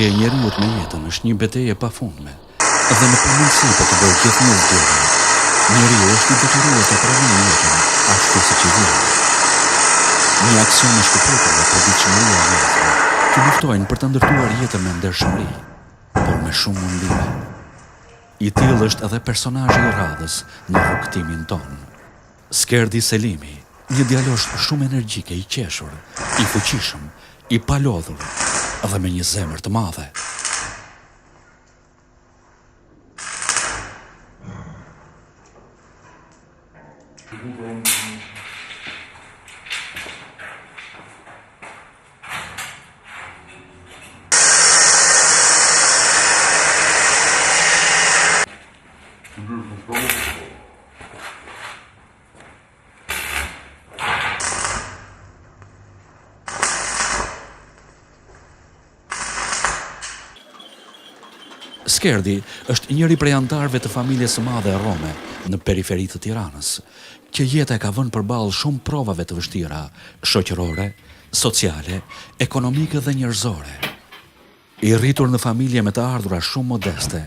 Përballja e njeriut me jetën është një betejë e pafundme dhe në pamundësi për të bërë gjithnjë zgjedhje, njeriu është i detyruar ta pranojë jetën ashtu siç i vjen. Një aksion e shkëputur nga përditshmëria e njerëzve që luftojnë për ta ndërtuar jetën me ndershmëri, por me shumë mundime. I tillë është edhe personazhi i radhës në rrugëtimin tonë. Skerdi Selimi, një djalosh shumë energjik e i qeshur, i fuqishëm, i palodhur dhe me një zemër të madhe. Skerdi është njëri prej anëtarëve të familjes së madhe rome në periferi të Tiranës, që jeta e ka vënë përballë shumë provave të vështira shoqërore, sociale, ekonomike dhe njerëzore. I rritur në familje me të ardhura shumë modeste,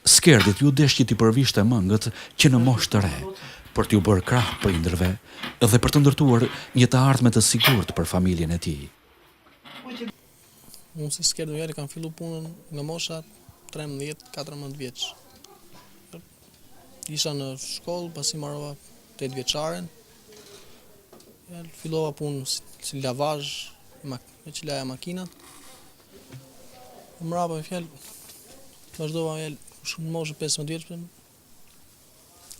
Skerdit iu desh që t'i përvishte mëngët që në moshë të re, për t'iu bërë krah prindërve dhe për të ndërtuar një të ardhme të sigurt për familjen e tij. Unë si Skerd Mujali kam fillu punën nga mosha 13-14 vjeç. Isha në shkollë, pasi marova 8 vjeçaren. Fillova punë si lavazh, me që laja makinat. Mrapa me fjalë, vazhdova me fjalë, shumë në moshë 15 vjeç,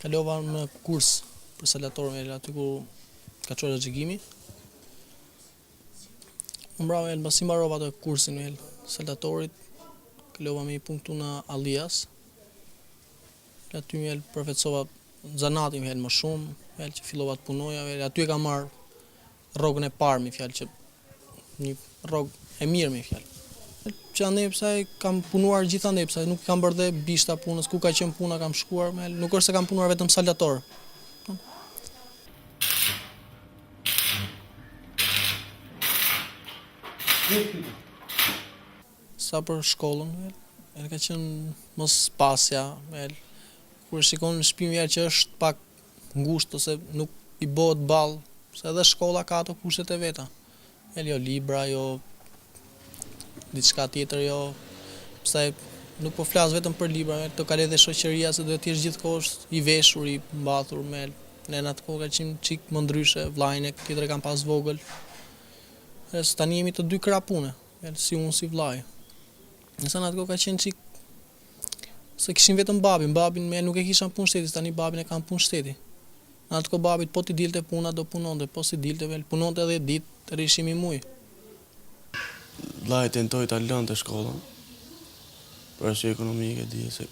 kalova në kurs për saldator me aty ku ka çuar Xhigimi. Mbrapa me pasi mbarova atë kursin me saldatorit, kalova me një punë këtu në Allias. Aty me përvetësova zanatin me më shumë, me që fillova të punoja, me aty e kam marrë rrogën e parë me fjalë që një rrogë e mirë me fjalë. Që andej pse kam punuar gjithandej pse nuk kam bërë dhe bishta punës, ku ka qenë puna kam shkuar, me, nuk është se kam punuar vetëm saldator. Sa për shkollën, me, ka qenë mospasja, me, kur e shikon në shtëpi me që është pak ngushtë ose nuk i bëhet ballë, se edhe shkolla ka ato kushtet e veta. E jo libra, jo diçka tjetër, jo pastaj nuk po flas vetëm për libra, të kaloj dhe shoqëria se duhet të jesh gjithkohës i veshur, i mbathur me ne në atë kohë ka qenë çik më ndryshe, vllajin e tjetër e kam pas vogël. E tani jemi të dy krah pune, si unë si vllai. Nëse në atë kohë ka qenë çik Se kishim vetëm babin, babin me nuk e kisha punë shteti, tani babin e kam punë shteti. Në atë kohë babit po t'i dilte puna do punonte, po s'i dilte vel, punonte 10 ditë, rrishim një muj. Vllai tentoi ta lënte shkollën, për arsye ekonomike dije se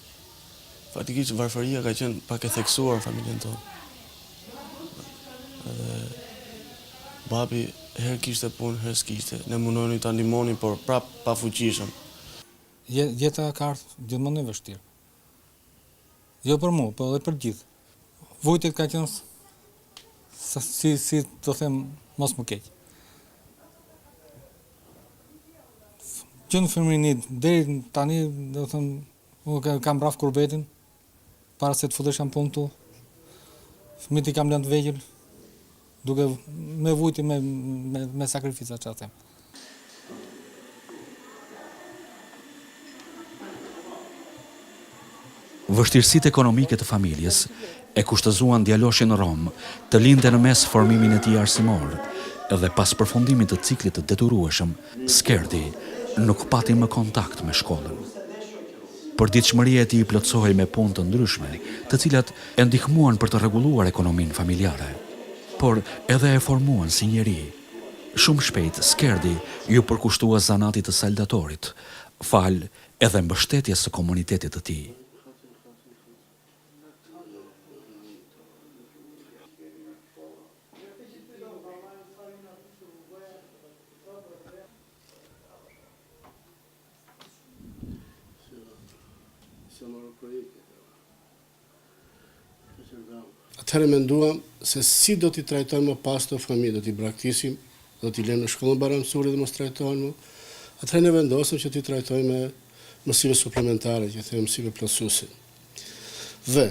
faktikisht varfëria ka qenë pak e theksuar në familjen tonë. Edhe babi herë kishte punë, herë s'kishte. Ne mundohemi ta ndihmonim, por prap pafuqishëm. Jeta ka ardhur gjithmonë e vështirë. Jo për mua, po edhe për gjithë. Vujtjet ka qenë si si të them mos më keq. Që në fëmijëni deri tani, do të them, unë kam rraf kurbetin, para se të futesha në punë këtu. Fëmijët i kam lënë të vegjël, duke me vujtje me me, me sakrifica çfarë them. Vështirësitë ekonomike të familjes e kushtëzuan djaloshin rom të linte në mes formimin e tij arsimor dhe pas përfundimit të ciklit të detyrueshëm, Skerdi nuk pati më kontakt me shkollën. Përditshmëria e tij plotësohej me punë të ndryshme, të cilat e ndihmuan për të rregulluar ekonominë familjare, por edhe e formuan si njeri. Shumë shpejt Skerdi iu përkushtua zanatit të saldatorit, falë edhe mbështetjes së komunitetit të tij. Atëherë menduam se si do t'i trajtojmë më pas këto fëmijë, do t'i braktisim, do t'i lëmë në shkollën Bajram Curri dhe mos trajtohen më. Atëherë ne vendosëm që t'i trajtojmë me mësime suplementare, që themi mësime plotësuese. Dhe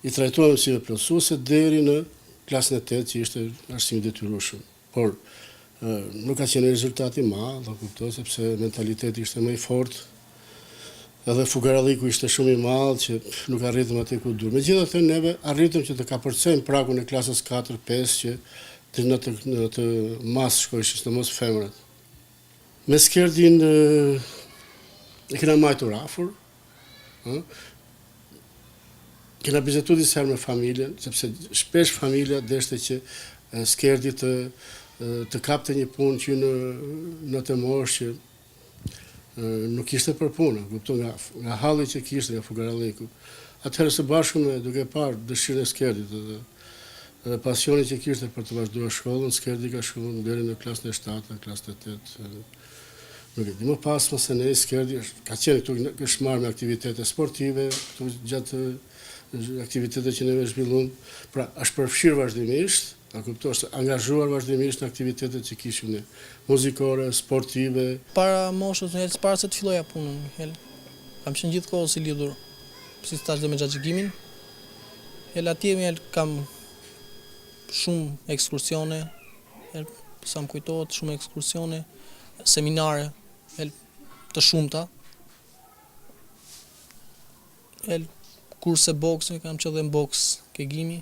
i trajtuam mësime plotësuese deri në klasën e tetë që ishte arsimi i detyrueshëm. Por nuk ka qenë rezultat i madh, do kuptoj, sepse mentaliteti ishte më i fortë, edhe fukaralliku ishte shumë i madh që nuk arritëm aty ku duhet. Megjithatë neve arritëm që të kapërcejmë pragun e klasës 4-5 që të në të, në të masë shkojshin, sidomos femrat. Me Skerdin e kena majtur afër, ë? Kena bisedu disa herë me familjen, sepse shpesh familja deshte që Skerdi të të kapte një punë që në në atë moshë që nuk ishte për punë, kupton nga nga halli që kishte nga fukaralliku. Atëherë së bashku me duke parë dëshirën e Skerdit dhe dhe pasionin që kishte për të vazhduar shkollën, Skerdi ka shkuar deri në klasën e 7, në klasën e 8. Nuk e di. Më pas, masanej, Skerdi është, ka qenë këtu, është marrë me aktivitete sportive, këtu gjatë aktivitete që neve zhvillum. Pra, është përfshirë vazhdimisht, a kupton, është angazhuar vazhdimisht në aktivitetet që kishim ne, muzikore, sportive. Para moshës, në para se të filloja punën, Mikel, kam qenë gjithë kohës i lidhur, si thashë dhe me xhaxhi Gimin. Hel atje Mikel kam shumë ekskursione, hel sa më kujtohet shumë ekskursione, seminare, hel të shumta. Hel kurse boksi, kam qenë dhe në boks ke Gimi.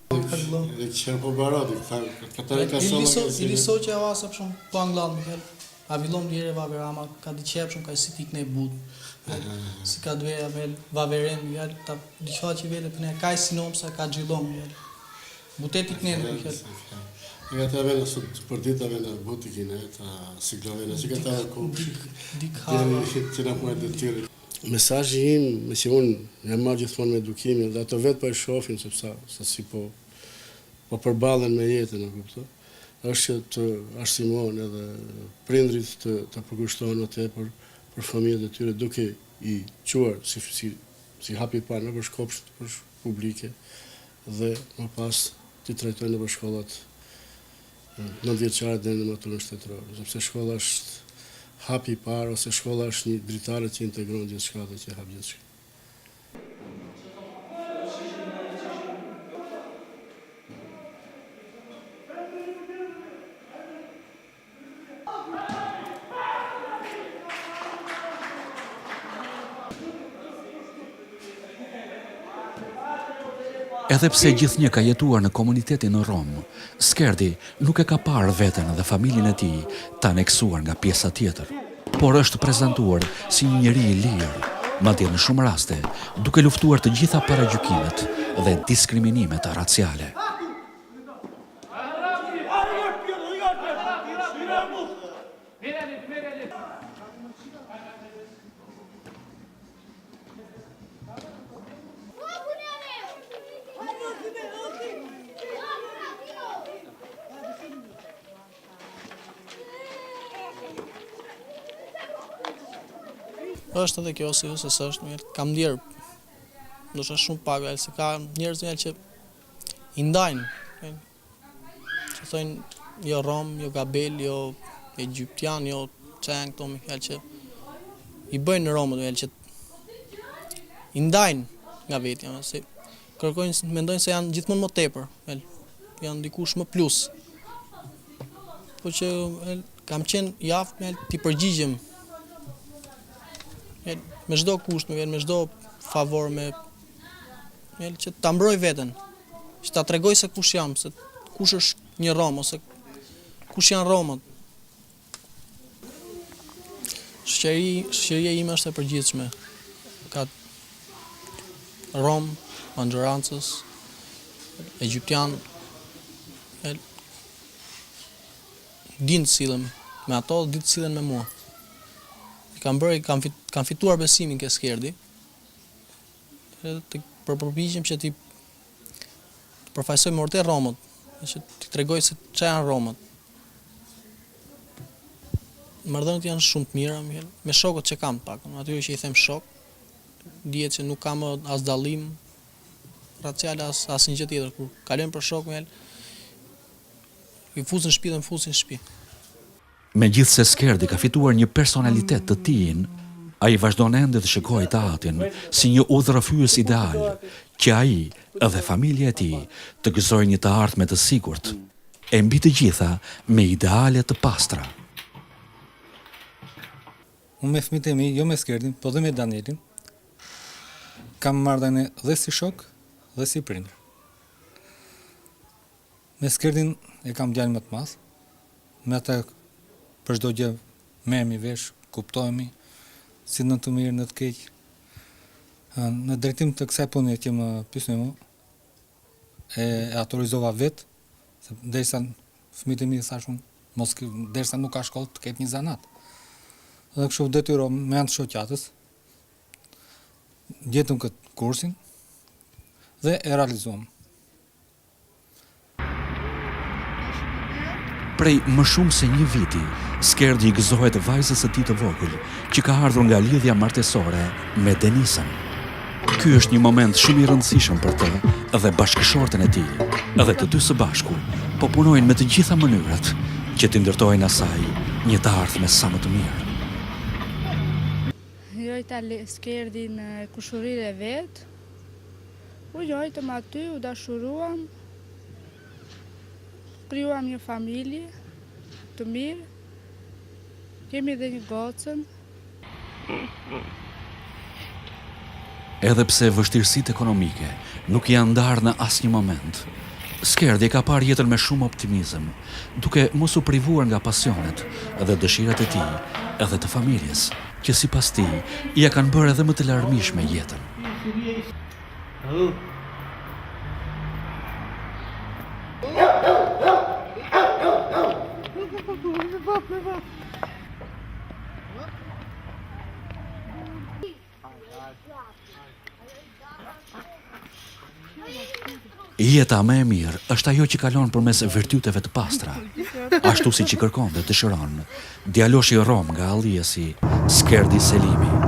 Dhe qërë po barati, këta e ka solla ke Ili so që avasa për shumë, po anglan, Mikel. A villon vjere va verama, ka di qep shumë, ka si ti këne but. Si ka dveja, vel, va veren, Mikel, ta diqa që vete për ne, ka i sinomsa, ka xhillon, Mikel. Buteti këne, Mikel. E ka të vena sot për dita vena buti kine, ta siglavena, që ka ta ku Dik hava. Që na muaj detyrë. Mesazhi im, me që unë jam marrë gjithmonë me edukimin dhe ato vetë po e shohin sepse sa si po po përballen me jetën, e kupton? Është që të arsimohen edhe prindrit të të përkushtohen më tepër për fëmijët e tyre duke i çuar si si si hapi i parë nëpër shkollë për publike dhe më pas t'i trajtojnë nëpër shkollat nëntëvjeçare deri në maturën shtetërore, sepse shkolla është hapi i parë ose shkolla është një dritare që integron gjithçka dhe që hap gjithçka. Edhe pse gjithnjë ka jetuar në komunitetin rom, Skerdi nuk e ka parë veten dhe familjen e tij të aneksuar nga pjesa tjetër, por është prezantuar si një njeri i lirë, madje në shumë raste duke luftuar të gjitha paragjykimet dhe diskriminimet raciale. Është edhe kjo ose jo se s'është, mirë, kam ndjerë, ndoshta shumë pak, se ka njerëz mirë që i ndajnë, që thojnë jo rom, jo gabel, jo egjiptian, jo ça janë këto me fjalë që i bëjnë romët, me fjalë që i ndajnë nga vetja, se kërkojnë, mendojnë se janë gjithmonë më tepër, me janë dikush më plus. Po që me, kam qenë i aftë me t'i përgjigjem me, me çdo kusht, me, me çdo favor, me Me që ta mbroj veten, që ta tregoj se kush jam, se kush është një rom ose kush janë romët. Shoqëri, shoqëria ime është e përgjithshme. Ka rom, maxhorancës, egjiptian, e, din të sillem me ato, din të sillen me mua. I kam bërë, kam, fit, kam fituar besimin ke Skerdi, Edhe të përpiqem që t'i përfaqësoj më vërtet romët, që t'i tregoj se ça janë romët. Marrëdhëniet janë shumë të mira me shokët që kam të paktën, atyre që i them shok, dihet që nuk kam as dallim racial as asnjë gjë tjetër kur kalojmë për shok me i fus në shtëpi dhe më fusin në shtëpi. Megjithëse Skerdi ka fituar një personalitet të tijin, ai vazhdon ende të shikojë të atin si një udhërrëfyes ideal, që ai dhe familja e tij të gëzojnë një të ardhme të sigurt, e mbi të gjitha me ideale të pastra. Unë me fëmijët e mi, jo me Skerdin, po dhe me Danielin, kam marrëdhënie dhe si shok dhe si prindër. Me Skerdin e kam djalin më të madh, me atë për çdo gjë merremi vesh, kuptohemi, si në të mirë, në të keq. Në drejtim të kësaj pune që më pyesni mua, e autorizova vetë, se derisa fëmijët e mi thashë unë, mos derisa nuk ka shkollë të ketë një zanat. Dhe kështu u detyrova me anë të shoqatës, gjetëm këtë kursin dhe e realizuam. Prej më shumë se një viti, Skerdi i gëzohet vajzës së tij të vogël, që ka ardhur nga lidhja martesore me Denisën. Ky është një moment shumë i rëndësishëm për të dhe bashkëshorten e tij, dhe të dy së bashku po punojnë me të gjitha mënyrat që t'i ndërtojnë asaj një të ardhme sa më të mirë. Njohta Skerdin kushëririn e vet, U njohëm aty, u dashuruam, krijuam një familje të mirë, kemi dhe një gocën. Edhe pse vështirësitë ekonomike nuk i janë ndarë në asnjë moment, Skerdi e ka parë jetën me shumë optimizëm, duke mos u privuar nga pasionet dhe dëshirat e tij edhe të familjes, që sipas tij, ia kanë bërë edhe më të larmishme jetën. Jeta më e mirë është ajo që kalon përmes virtyteve të pastra, ashtu siç i kërkon dhe dëshiron djaloshi rom nga Alliasi, Skerdi Selimi.